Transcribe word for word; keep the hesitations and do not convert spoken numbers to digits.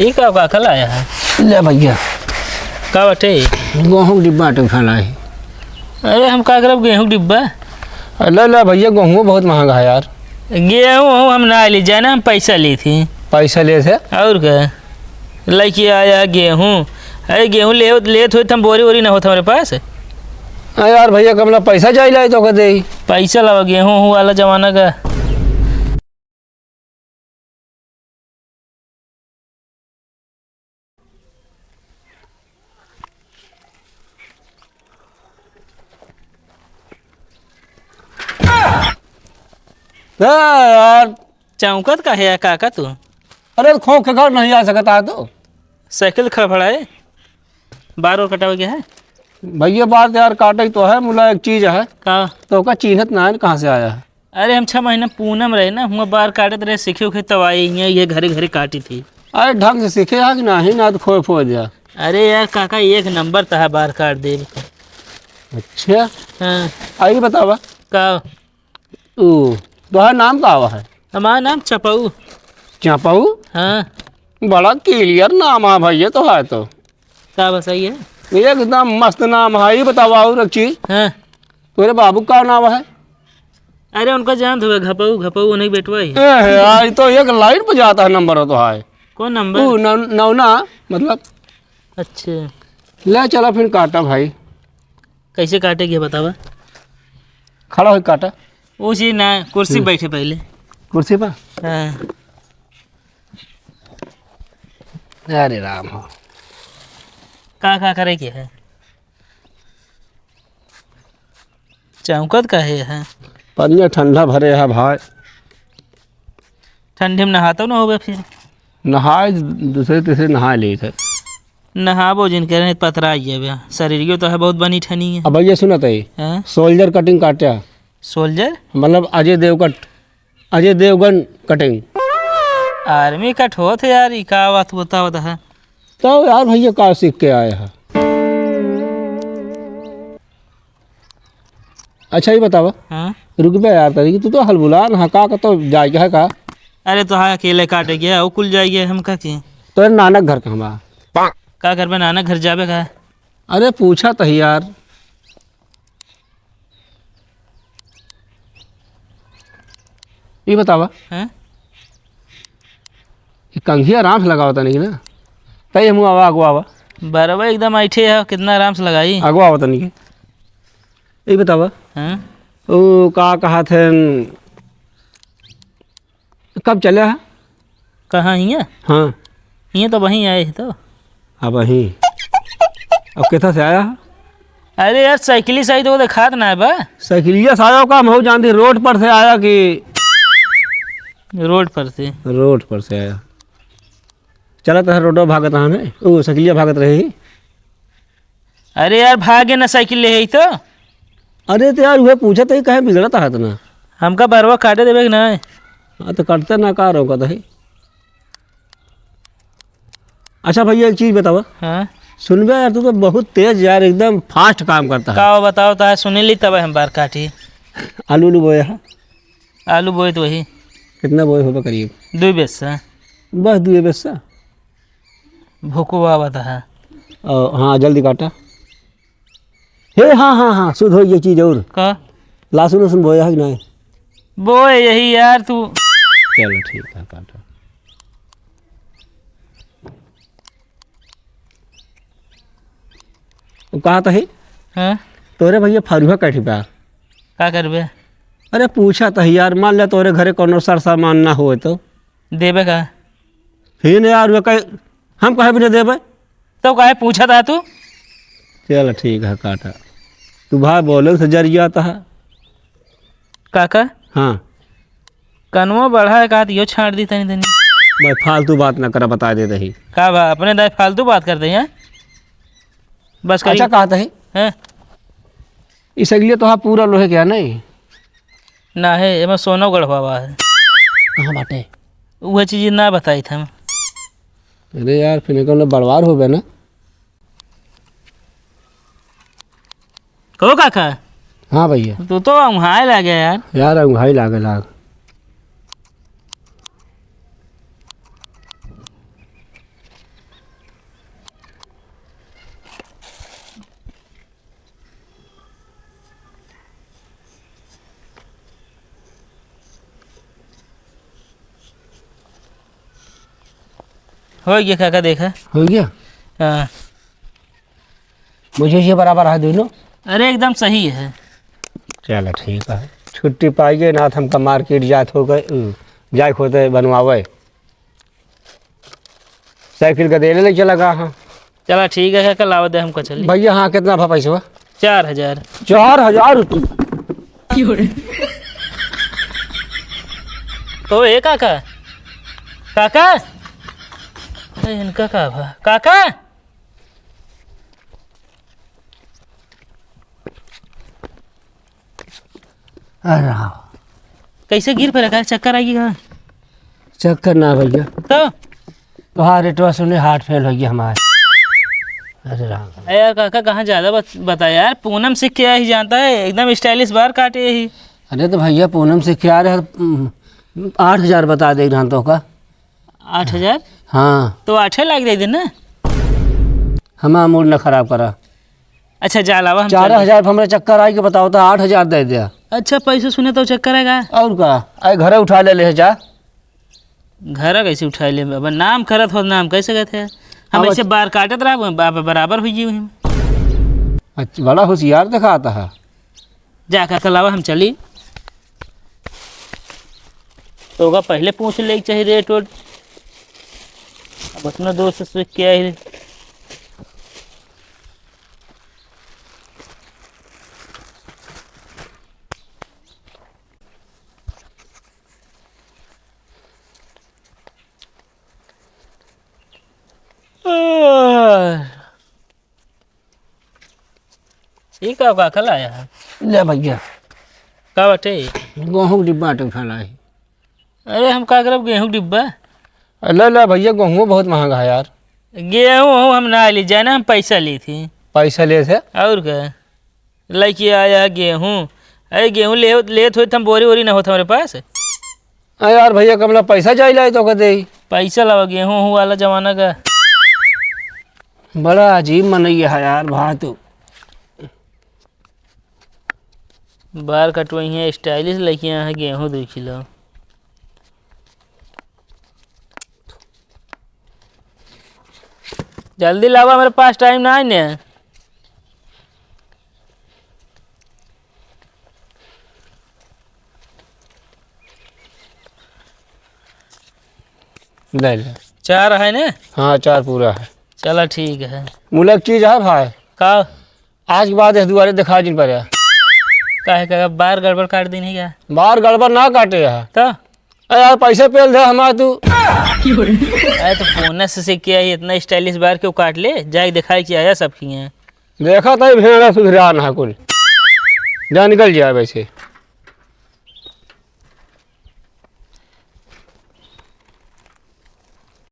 ई का, का, का लाया है? ले भैया। का बाटे? गेहूं के डिब्बा आटे उठा लाए। अरे, हम का करब गेहूं के डिब्बा? अरे, ले, ले भैया, गेहूं बहुत महंगा है यार। गेहूं हम ना ली, जाना हम पैसा ली थी। पैसा ले थे? और का? लइके आया गेहूं। अरे, गेहूं ले, लेत होइत हम बोरी वोरी ना होत हमरे पास। अरे यार भैया, कमला पैसा जाई लाई तो के देई। पैसा लावा, गेहूं हूं वाला जमाना का। ए यार। चौंकत काहे है काका तू? अरे, खोंख के घर नहीं आ सकता है तू? साइकिल खड़बड़ाए, बार और कटावे गया है? भैया, बार तो यार काटे तो है, मुला एक चीज है। का? तो का चीन्हत ना है, कहाँ से आया है? अरे, हम छह महीना पूनम रहे ना, हुआ बार काटत रहे, सीखे उखे तब आए, हियाँ ये घरे घरे काटी थी। अरे, ढंग से सीखे है कि नहीं, ना तो फोड़ फोड़ दिया। अरे यार काका, एक नंबर तहा बार काट दे। अच्छा। हाँ। आई बतावा। का? ओ, तोहार नाम का आवा है? हमार नाम चपऊ। चपऊ? हाँ। बड़ा क्लियर नाम है भैया तोहार तो। का बा, सही है? एकदम मस्त नाम है। ये बतावा और एक चीज। हाँ। तोरे बाबू का नाम है? अरे उनका जानत होगा, घपऊ, घपऊ उन्हीं बेटवा ही। ए, यार, ये तो एक लाइन पे जाता है नंबर हो तो है। कौन नंबर? ऊ नौ-, नौना, मतलब। अच्छा। ले चला फिर काटा भाई। कैसे काटे के बतावा? खड़ा होके काटा। वो चीज ना, कुर्सी हम्म। बैठे पहले। कुर्सी पर? हाँ। अरे राम हो। का, का करे के है? चौंकत काहे है? पनिया ठंडा भरे है भाई। ठंडी में नहातो ना होबे फिर? नहाए, दूसरे तीसरे नहा लेत है। नहाबो जिन करे, नहीं पतरा जाबे। शरीरियो तो है बहुत बनी ठनी है। अब ये सुनत है, हाँ? सोल्जर कटिंग काटा। सोल्जर? मतलब अजय देवगन, अजय देवगन कटिंग। आर्मी कट होत है यार, ई का बात बतावत है? तो यार भैया का सीख के आए हैं? अच्छा, ये बतावा। हाँ? रुक बे यार, तनी, तू तो हलबुला ना, का, का तो जाएगा है का? अरे, तो हाँ, अकेले काटे गया, वो कुल जाएगा, हम का की? तो नानक घर कहवा? का करबे, नानक घर जाबे का? अरे, पूछा तो ही यार। ये बतावा। हाँ? ये कंघी आराम से लगावा तनी ना। तई हम आवा, आगो आवा। बरवा एकदम ऐठे है, कितना आराम से लगाई। आगो आवा तनी के। ये बतावा। हाँ? ओ, का कहा थे, कब चले हा? कहाँ हियाँ? हाँ। हियाँ तो वहीं आए हैं तो। अब वहीं। अब कितना से आया हा? अरे यार, साइकिल से आई तो वो देखात ना है बा। साइकिलिया से आया का, हम हो जानते रोड पर से आया कि? रोड पर से। रोड पर से आया। चला तो रोडो भागत रहा है, ओ साइकिलिया भागत रहे ही। अरे यार, भागे ना साइकिल ले ही तो। अरे तो यार, उहे पूछत ही, काहे बिगड़त हाथ ना? हमका बरवा काटे देबे कि ना? हाँ, तो कटते ना का रोकत है। अच्छा भैया, एक चीज बतावा। हाँ? सुनबे यार, तू तो बहुत तेज यार, एकदम फास्ट काम करता है। का बताओ, तो सुने ली तब हम बार काटी। आलू उलू बोया है? आलू बोए तो वही। कितना बोए होगा करीब? दो बेस्सा। बस दो बेस्सा? भूको आवत है। ओ, हाँ, जल्दी काटा। हे, हाँ, हाँ, हाँ, सुध हो ये चीज और। का? लहसुन, लहसुन बोया है कि नहीं? बोए यही यार तू। चलो, ठीक है, काटा। वो कहा तो है? हाँ? तोरे भैया फरुहा कठी बा। का करबे? अरे, पूछा तो है यार, मान ले तोरे घरे कोनो सर सामान ना होए तो? देबे का? फिर यार, वो कहे, हम कहे भी नहीं देबे। तो काहे पूछत हा तू? चल ठीक है, काटा। तू भाई बोले से जरिया आता है। काका? हाँ। कनवा बढ़ा है, कहा तो यो छांट दी तनी तनी। भाई फालतू बात ना करा, बता दे दही। का बा, अपने दाई फालतू बात करते हैं? बस करी। अच्छा, कहता है? हैं? इस अगले तो हाँ पूरा लोहे के है नहीं? ना है, एमे सोना गढ़वावा है। कहाँ बाटे? वह चीज ना बताई था हम। अरे यार, फिर कौन बड़वार हो गया ना? कहो काका। हाँ भैया। तू तो उंघाए लागे यार। यार, उंघाई लागे लाग। होइ गया काका, देखा। होइ गया? हाँ। मुझे ये बराबर है दोनों? अरे एकदम सही है। चला ठीक है, छुट्टी पाइए ना तो हमका मार्केट जात हो गए, उ, जाए होते बनवावे। साइकिल का देले ले चला गा, हाँ। चला ठीक है काका, लावा दे हमका चली। भैया, हाँ, कितना भा पैसवा? चार हजार। चार हजार रुपये? तो ए काका, काका, ए, इनका का भा? काका, अरे हाँ। कैसे गिर पड़ा? का चक्कर आइगी का? चक्कर ना भैया। तो? तोहार रेटवा सुने heart fail होइ गया हमार। अरे राम। अरे यार काका, कहाँ ज्यादा बत-, बता यार, पूनम से क्या ही जानता है, एकदम stylish बार काटे ही। अरे तो भैया, पूनम से क्या रहे, हम्म, आठ हजार बता दे रहा तो का। आठ हजार? हाँ। तो आठे लाख दे देना। हमारा mood ना खराब करा। अच्छा, जा लावा, हम चार हजार चल पे हमरा चक्कर आई के बताओ तो आठ हजार दे दिया। अच्छा, पैसे सुने तो चक्कर आएगा। और का? आए घरे उठा ले ले जा। घर कैसे उठा ले? अब नाम करत हो, नाम कैसे कहते हैं? हम अब ऐसे बार काटत रहा, बाप बराबर हुई हुई। अच्छा, बड़ा होशियार दिखाता है। जा काका, लावा, हम चली। तो ओका पहले पूछ ले के चाही रेट वेट। अब अपना दोस्त से क्या है? ई का, का, का लाया है? ले भैया। का बाटे? गेहूं के डिब्बा बाटे, उठा लाई। अरे, हम का करब गेहूं के डिब्बा? ले, ले भैया, गेहूं बहुत महंगा है यार। गेहूं हम ना ली, जाना हम पैसा ली थी। पैसा ले थे? और का? लेके आया गेहूं। अरे, गेहूं ले, लेत होई तो हम बोरी वोरी ना होत हमारे पास। अरे यार भैया, कमला पैसा जाई लाई तो का देई? पैसा लावा, गेहूं हूं वाला जमाना का। बड़ा अजीब मनई है यार भा तू। बार कटवई है, stylish लइके आए हैं, गेहूं दू किलो। जल्दी लावा, मेरे पास time ना है ने। ले ले। चार है ने? हाँ, चार पूरा है। चला ठीक है। मुलक चीज है भाई। का? आज के बाद इस दुआरे दिखा जिन पर यार। काहे का बार गड़बड़ काट दी नहीं क्या? बार गड़बड़ ना काटे यार। तो? अरे यार, पैसे पेल दे हमार तू। अरे तो बोनस से क्या है, इतना stylish बार क्यों काट ले? जाए दिखाए कि आया सबकी हैं। देखा था भेड़ा सुधरा ना कुल। जा निकल जाए वैसे।